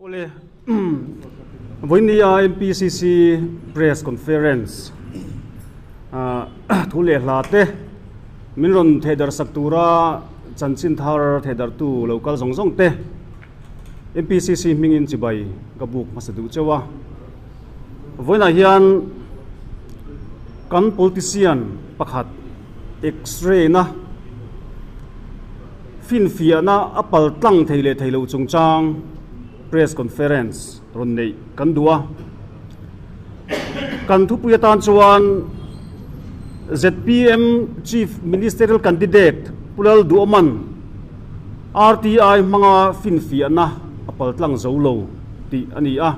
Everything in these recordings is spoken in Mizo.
Awle, vawinia MPCC Press Conference thu leh hla te min rawn thehdarh sak tura chanchin thar thehdarhtu lo kal zawng zawng te MPCC hmingin chibai ka buk hmasa duh cheu a. Vawiinah hian kan politician pakhat X-ray na finfiahna a pal tlang thei leh thei loh chungchang press conference rawn neih kan duh a. Kan thupui atan chuan zpm Chief Ministerial Candidate Pu Lalduhawman RTI hmanga finfiahna a pal tlang zo lo tih a ni a.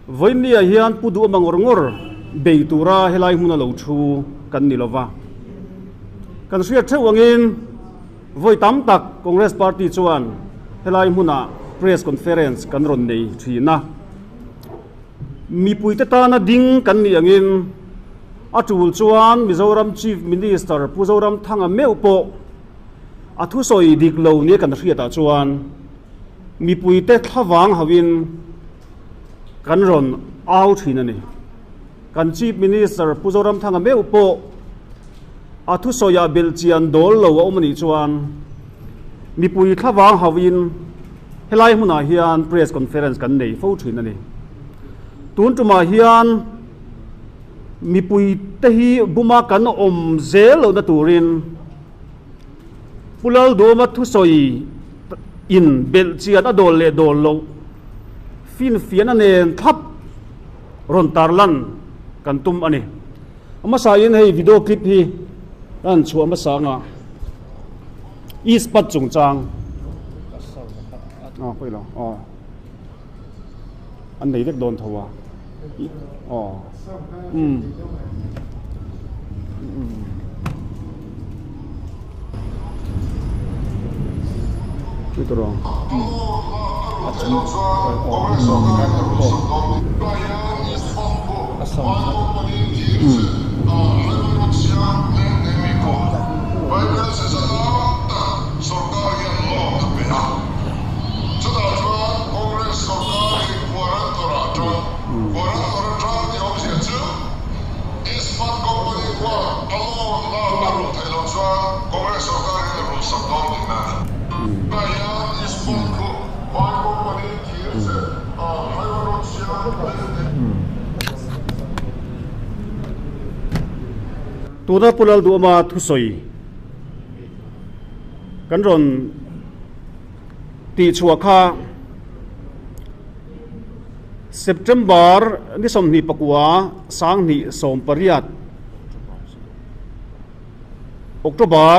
Vawiinniah hian Pu Duhawma ngawr ngawr bei tura helai hmuna lo thu kan ni lova. Kan hriat theuh angin vawi tam tak Congress Party chuan helai hmunah Press Conference kan rawn nei thin a. Mipuite tana ding kan nih angin a tul chuan Mizoram Chief Minister Pu Zoramthanga meuh pawh a thusawi dik lo nia kan hriatah chuan mipuite thlavang hauhin kan rawn au thin a ni. Kan Chief Minister Pu Zoramthanga meuh pawh a thusawiah belhchian dawl lo a awm a nih chuan mipui thlavang hauhin helai hmunah hian press conference kan nei fo thin a ni. Tun tumah hian mipuite hi buma kan awm zel lohna turin Pu Lalduhawma thusawi in belhchian a dawl leh dawl loh finfiahna nen thlap rawn tarlan kan tum a ni. A hmasain hei video clip hi ka han chhuah hmasa anga Ispat chungchang aw pawi lo aw an nei vek dawn tho a aw umm Tuna Pu Lalduhawma thusawi kan rawn tihchhuah kha September ni 24 2018 October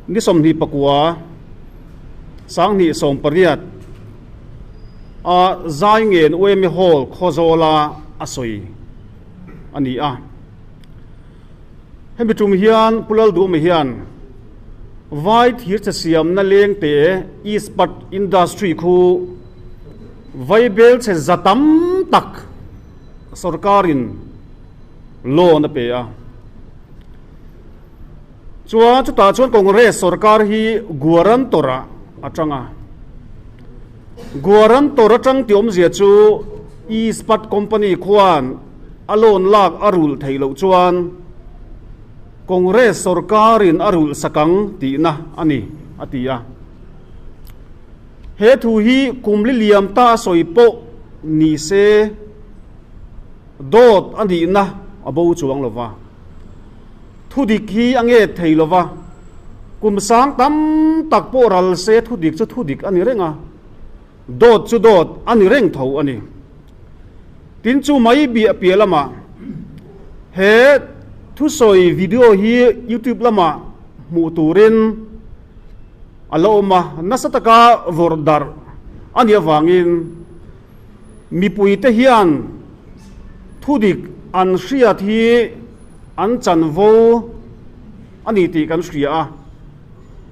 ni 29 2018 a Zaingen UME Hall Khawzawla a sawi a ni a. Hemi tum hian Pu Lalduhawma hian Vai thir che siamna lengte Ispat Industry khu vaibel che za tam tak sorkarin loan a pe a. Chuan chutah chuan Congress sorkar hi guarantor ah a tang a. Guarantor atang tih awmzia chu Ispat company khuan a loan lak a rulh theih loh chuan Congress sorkarin a rulh sak ang tihna a ni, a ti a. He thu hi kum li liam ta a sawi pawh ni se dawt a nihna a bo chuang lo va. Thu dik hi a nge thei lo va, kum sang tam tak pawh ral se thu dik chu thu dik a ni reng a, dawt chu dawt a ni reng tho a ni. Tin chu mai biah piah lamah he thusawi video hi YouTube lamah hmuh turin a la awm a, nasa taka vawrh darh a nih avangin mipuite hian thu dik an hriat hi an chanvo a ni tih kan hria a,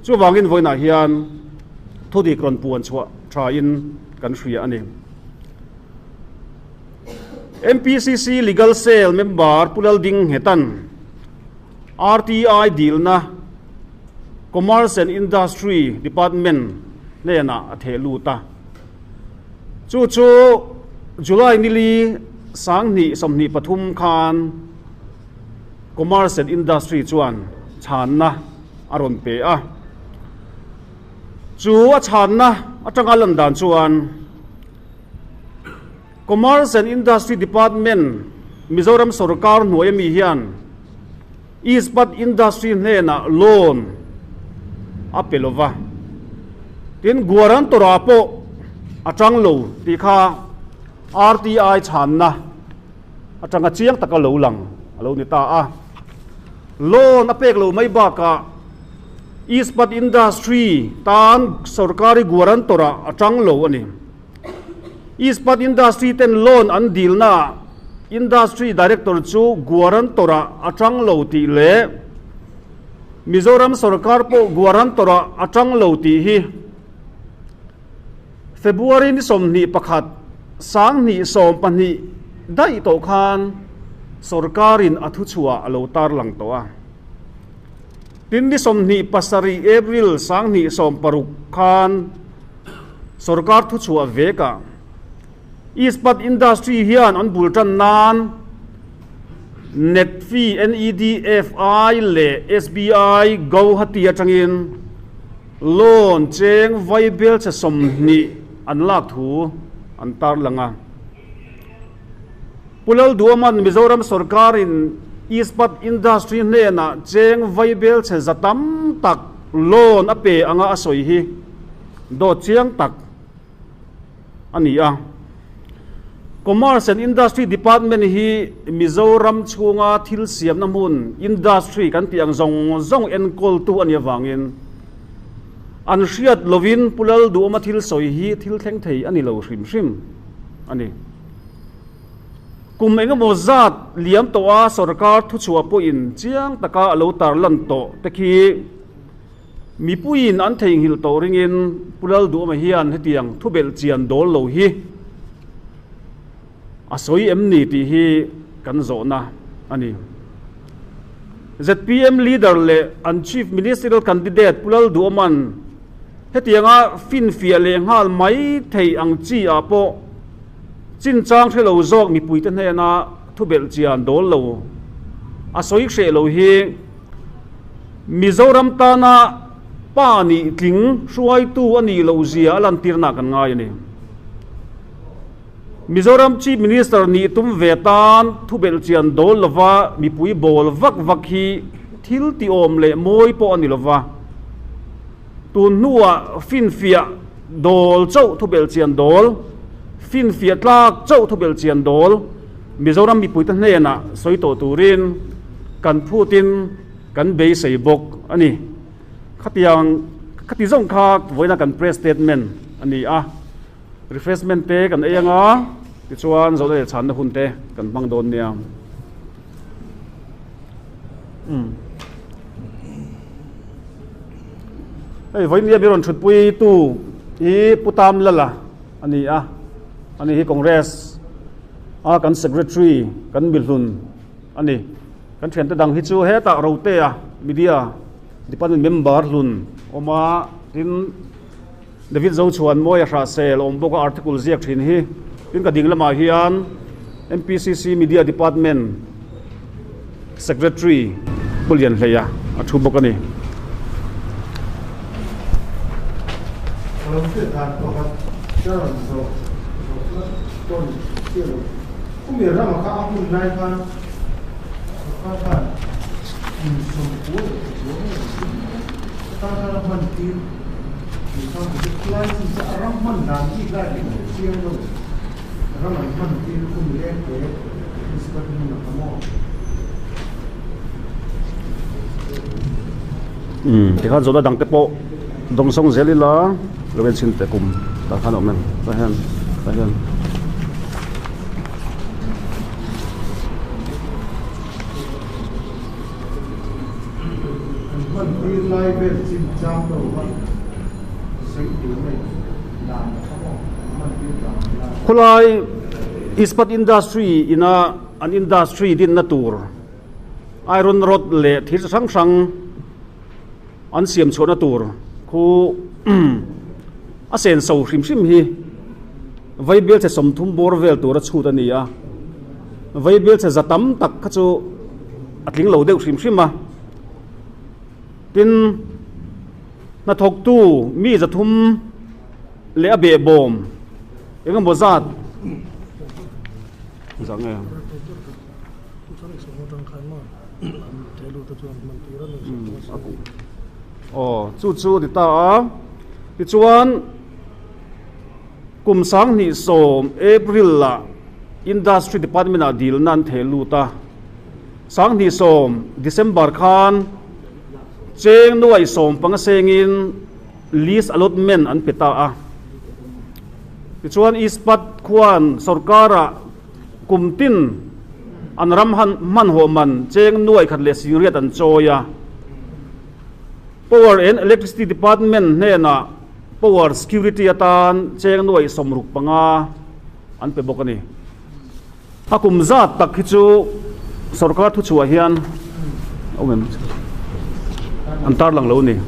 chuvangin vawiinah hian thu dik rawn puan chhuah thain kan hria a ni. MPCC Legal Cell member Pu Lalding Nghetan RTI dilna Commerce and Industry Department hnenah a theh lut a. Chu chu July nili 2023 khan Commerce and Industry chuan chhanna a rawn pe a. Chu a chhanna atanga lan dan chuan Commerce and Industry Department Mizoram sorkar hnuai ami hian Ispat Industry hnenah loan a pe lo va, tin guarantor-ah pawh a tang lo tih kha RTI chhanna atanga chiang taka lo lang a lo ni ta a. Loan a pek lo mai bakah Ispat Industry tan sorkari guarantor-ah a tang lo a ni. Ispat Industry ten loan an dilnaah Industry Director chu guarantor-ah a tang lo tih leh Mizoram sorkar pawh guarantor-ah a tang lo tih hi February ni 21, 2020 daih tawh khan sorkarin a thuchhuah a lo tarlang tawh a. Tin ni 27 April 2016 khan Sorkar thuchhuah vekah Ispat Industry hian an bul tan nan NEDFI, NEDFI leh SBI Guwahati atangin loan cheng vaibel che 20 an lak thu an tarlang a. Pu Lalduaman Mizoram sorkarin Ispat Industry hnenah cheng vaibel che za tam tak loan a pe anga a sawi hi dawt chiang tak a ni a. Commerce and Industry Department hi Mizoram chhunga thil siamna hmun, industry, kan tih ang zawng zawng enkawltu a nih avangin an hriat lovin Pu Lalduhawma thil sawi hi thil thleng thei a ni lo hrim hrim a ni. Kum engemaw zat liam tawha sorkar thuchhuah pawhin chiang taka a lo tarlan tawh te khi mipuiin an theihnghilh tawh ringin Pu Lalduhawma hian hetiang thubelh chian dawl lo hi a sawi em ni tih hi kan zawhna a ni. Zpm leader leh an Chief Ministerial candidate Pu Lalduhawma'n hetianga finfiah leh nghal mai thei ang chi ah pawh Chinchang hre lo zawk mipuite hnena thubelh chian dawl lo a sawi hreh lo hi Mizoram tana pa nih tling hruaitu a nih loh zia a lantirna kan ngai a ni. Mizoram Chief Minister nih tum ve tan thubelh chian dawl lova mipui bawl vak vak hi thil tiawm leh mawi pawh a ni lova, Tun hnuah finfiah dawl chauh thubelh chian dawl, finfiah tlak chauh thubelh chian dawl Mizoram mipuite hnenah sawi tawh turin kan phutin kan beisei bawk a ni. Khatiang khati zawng kha vawiina kan press statement a ni a, refreshment te kan ei anga tichuan zawhna leh chhanna hun te kan hmang dawn nia. Umm. Hei vawinia mi rawn thutpui tu hi Pu Tam Lala a ni a, ani hi Congress a kan Secretary kan mihlun a ni. Kan thiante dang hi chu hetah Rotea Media Department member hlun awm a, tin David Zochhuan Mawia Hrahsel awm bawk a article ziak thin hi. Tin ka ding lamah hian MPCC Media Department Secretary Pu Lianhleia a thu bawk a ni. Tikhan zawhna dang te pawh dawng sawng zel ila lo en chhin teh kum tah khan a awm em tah hian tah hian. An hman tir lai vel chin chang lo va sawi tur nei dan a tha maw? An hman tir dan ang lai. Khawlai Ispat Industry ina an industry dinna tur iron rod leh thil chi hrang hrang an siam chhuahna tur khu. A senso hrim hrim hi Vaibel chhe 30 bawr vel tura chhut a ni a, Vaibel chhe za tam tak kha chu a tling lo deuh hrim hrim a. Tin, hnathawktu mi 300 leh a behbawm eng emaw zat zah nge? Aw, chu chu a ni ta a. Tichuan, kum 2010 April ah Industry Department ah dilna an theh lut a. 2010 December khan cheng nuai 15 sengin lease allotment an pe ta a. Tichuan, Ispat khuan sorkar-ah Kum tin an ram hmanhawh man cheng nuai khat leh singriat an chawi a. Power and Electricity Department hnenah Power Security atan cheng nuai 65 an pe bawk a ni. A kum zat tak hi chu sorkar thuchhuah hian an tarlang lo a ni.